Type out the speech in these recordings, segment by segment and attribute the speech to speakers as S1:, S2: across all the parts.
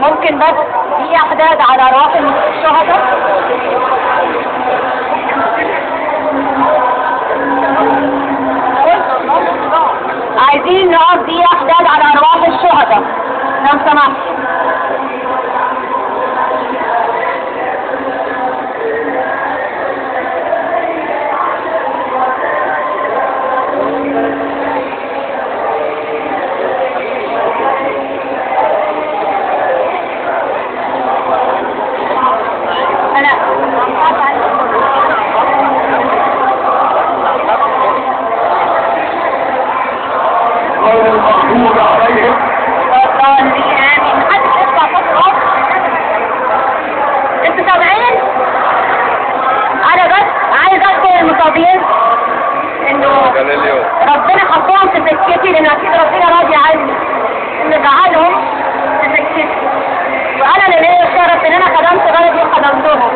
S1: ممكن بس في احداد على ارواح الشهداء. عايزين نقف دقيقة احداد على ارواح الشهداء لو سمحت. ربنا حطهم في سكتي لان اكيد ربنا راضي عني ان جعلهم في سكتي، وانا اللي ليا الشرف ان انا خدمت بلدي وخدمتهم.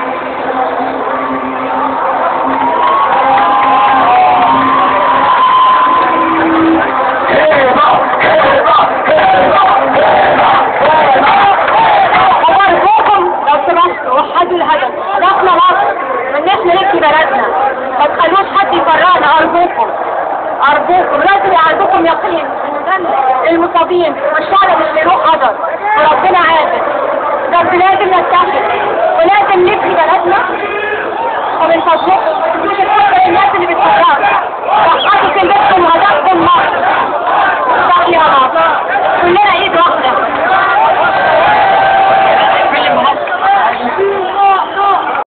S1: وارجوكم لو سمحتوا وحدوا الهدف، احنا مصر مالناش نلف بلدنا، ما تخلوش حد يفرقنا. ارجوكم أرجوكم لازم عندكم يقين إن المصابين والشعب مش هيروح هدر وربنا عادل، بس لازم نتحد ولازم نبني بلدنا.